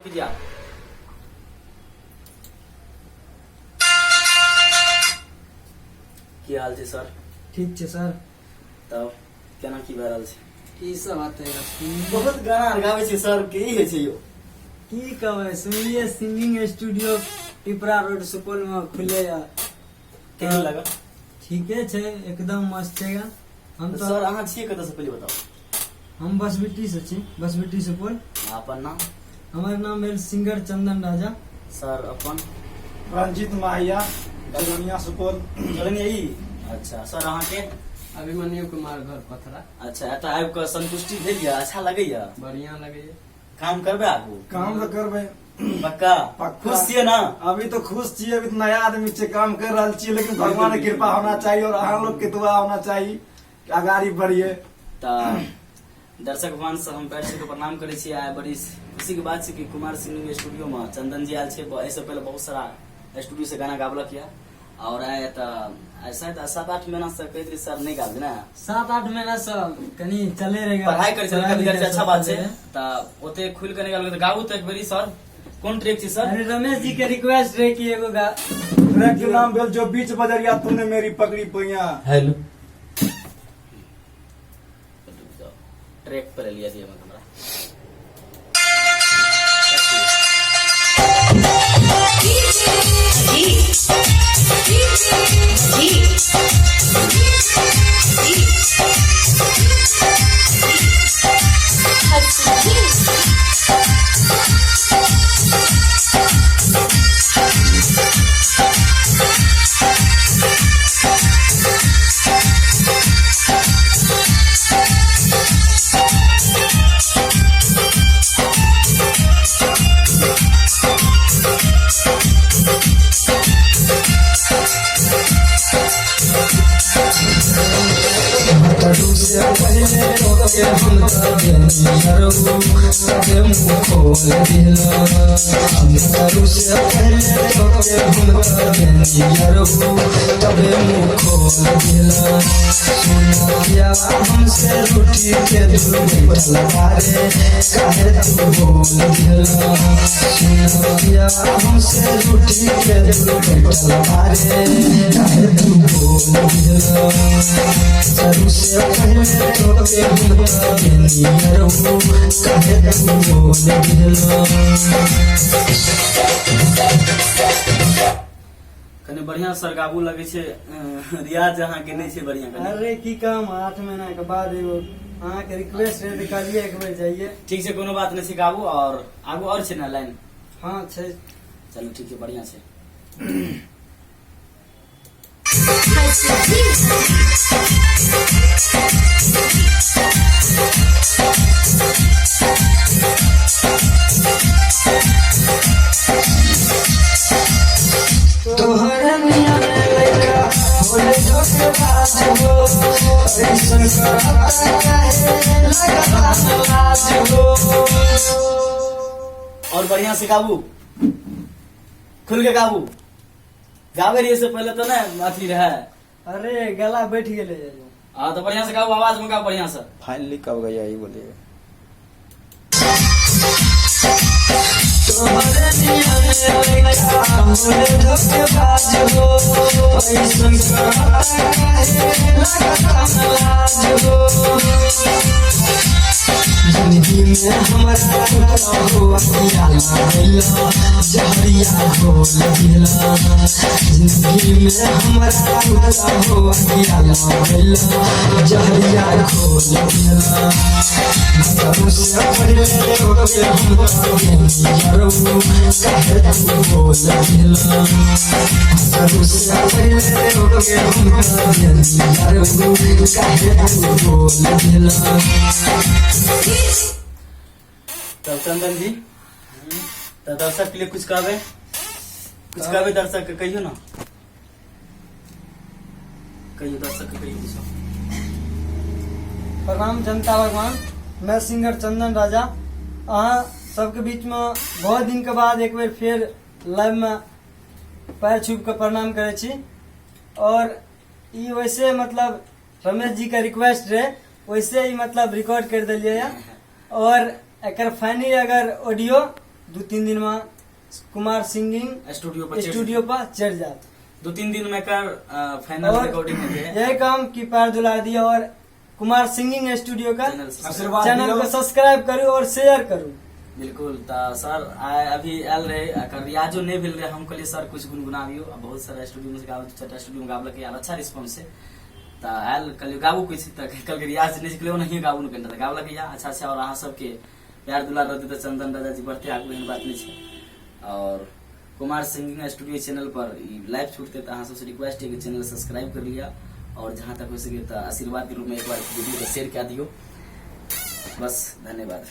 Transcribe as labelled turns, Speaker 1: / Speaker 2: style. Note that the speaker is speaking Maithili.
Speaker 1: कीजिए। की हाल छै सर?
Speaker 2: ठीक छै सर।
Speaker 1: तब केना की भए रहल छै?
Speaker 2: की सब हेतै?
Speaker 1: बहुत गाना आर गाबै छै सर, की होइ छै यौ?
Speaker 2: की कहबै, सुनलियै singing studio Pipra road Supaul में खुले या।
Speaker 1: केहन लागल?
Speaker 2: ठीके छै, एकदम मस्त छै। हम
Speaker 1: तऽ सर, अहाँ छियै कतऽ से, पहिले बताउ।
Speaker 2: हम बसबिट्टी से छी, बसबिट्टी सुपौल।
Speaker 1: आ अपन नाम?
Speaker 2: हमर नाम भेल सिंगर चंदन राजा।
Speaker 1: सर, अपन?
Speaker 3: रंजीत माहिया, जलनिया, सुपौल।
Speaker 1: चलनी ई। अच्छा सर, अहाँके?
Speaker 4: अभिमन्यु कुमार, घर पथरा।
Speaker 1: अच्छा, एतऽ आबि कऽ संतुष्टि भेल यऽ? अच्छा लगैया?
Speaker 4: बढ़िया लगैया।
Speaker 1: काम करबै आगू?
Speaker 3: काम तऽ करबै।
Speaker 1: पक्का?
Speaker 3: पक्का।
Speaker 1: खुश छियै ना?
Speaker 3: अभी तो खुश छियै, अभी तो नया आदमी छियै, काम कर रहल छियै, लेकिन भगवान के कृपा होना चाहिए और अहाँ लोग के दुआ होना चाहिए कि अगाड़ी बढ़िए।
Speaker 1: तऽ दर्शक भगवान से हम पैर छू के प्रणाम करै छी। आइ बड़ी खुशी के बात छै कि कुमार सिंगिंग स्टूडियो में चंदन जी आयल छै। एहिसँ पहिले बहुत सारा स्टूडियो से गाना गाबलक यऽ और आइ तऽ आइ शायद 7-8 महीना से कहैत रही सर नहि गाबे ने।
Speaker 2: 7-8 महीना से कनी चले रहे।
Speaker 1: पढ़ाई करै छलै कभी करै छै, अच्छा बात छै। तऽ ओते खुलि कऽ नहि गाबलक तऽ गाबू तऽ एक बेरी सर। कोन ट्रैक छै सर?
Speaker 2: अरे, रमेश जी के रिक्वेस्ट रहे कि एगो गा।
Speaker 3: ट्रैक के नाम भेल जो बीच बजरिया तूने मेरी पकड़ी पैया।
Speaker 1: हेलो, ट्रैक पर लिया दिया हमरा।
Speaker 5: से पहले तोके हम देनी तबे मुँह खोल दिला। दारू से पहले तोके हम देनी तबे मुँह खोल दिला। सुना हमसे रूठी के दूर बैठल बारे, काहे तू बोल दिला? सुना हमसे रूठी के दूर बैठल बारे, काहे तू बोल दिला? दारू से पहले तोके हम देनी काहे तू बोल दिला?
Speaker 1: कनि बढ़िया सर गाबू, लगै छै रियाज अहाँके नहि छै बढ़िया कनि।
Speaker 2: अरे की काम, 8 महीना के बाद एगो अहाँके रिक्वेस्ट रहे तऽ कहलियै एक बेर जाइए।
Speaker 1: ठीक छै, कोनो बात नहि छै, गाबू। और आगू और छै ने लाइन?
Speaker 2: हाँ, छै।
Speaker 1: चलू, ठीक छै, बढ़िया छै।
Speaker 5: तोहरा नियन लइका होले धोखेबाज हो, ऐसन करता काहे लगता लाज हो।
Speaker 1: और बढ़िया से गाबू, खुल के गाबू। गाबे रहिए से पहले तो ने अथी रहे।
Speaker 2: अरे, गला बैठ गेलै।
Speaker 1: हाँ, तो बढ़िया से गाबू, आवाज में गाबू बढ़िया से।
Speaker 6: फाइनली कब गया, ये बोलिएगा।
Speaker 5: तोहरे नियन लइका होले धोखेबाज हो, ऐसन करता काहे लगता लाज हो। जिंदगी में हमरा तू हो अकिया लागैला, जहरिया घोल दिला। जिंदगी में हमरा तू हो अकिया लागैला, जहरिया घोल दिला। दारू से पहले तोके हम देनी काहे तू बोल दिला? दारू से पहले तोके हम देनी काहे तू बोल दिला?
Speaker 1: तब चंदन जी, तऽ दर्शक के लिए कुछ कहबै? कुछ कहबै दर्शक के? कहियौ ना, कहियौ, दर्शक के कहियौ कुछ।
Speaker 2: प्रणाम जनता भगवान, मैं सिंगर चंदन राजा अहाँ सबके बीच में बहुत दिन के बाद एक बेर फेर लाइव में पैर छुप के प्रणाम करै छी। और ई वैसे मतलब रमेश जी के रिक्वेस्ट रहे, वैसे ही मतलब रिकॉर्ड कर दिलियै। और एकर फाइनल अगर ऑडियो 2-3 दिन में कुमार सिंगिंग
Speaker 1: स्टूडियो पर
Speaker 2: स्टूडियो पर चढ़ जात।
Speaker 1: 2-3 दिन में कर फाइनल
Speaker 2: और
Speaker 1: रिकॉर्डिंग हेतै।
Speaker 2: यही काम की पैर दुला दिया और कुमार सिंगिंग स्टूडियो का
Speaker 1: चैनल सब्सक्राइब।
Speaker 3: आशीर्वाद
Speaker 2: चैनल
Speaker 3: दियौ।
Speaker 2: को सब्सक्राइब करू और शेयर करू।
Speaker 1: बिल्कुल। तऽ सर आइ अभी आयल रहे, एकर रियाजो नहि भेल रहे। हम कहलियै सर कुछ गुनगुनाबियौ, आ बहुत सारा स्टूडियो में गाबै, 2-4 टा स्टूडियो में गाबलकै, आयल अच्छा रिस्पॉन्स है। तऽ आयल, कहलियै गाबू कुछ, तऽ कहलकै रियाज नहि सिखलियै, ओनाहिए गाबू ने कनिटा। तऽ गाबलकै या अच्छा अच्छा। और अहाँ सबके प्यार दुलार रहतै तऽ चंदन राजा जी बढ़ते आगू, एहन बात नहि छै। और कुमार सिंगिंग स्टूडियो चैनल पर ई लाइव छूटते तऽ अहाँ सबसे रिक्वेस्ट है कि चैनल सब्सक्राइब कर लिया और जहाँ तक हो सके तऽ आशीर्वाद के रूप में एक बार वीडियो के शेयर कए दियौ। बस, धन्यवाद।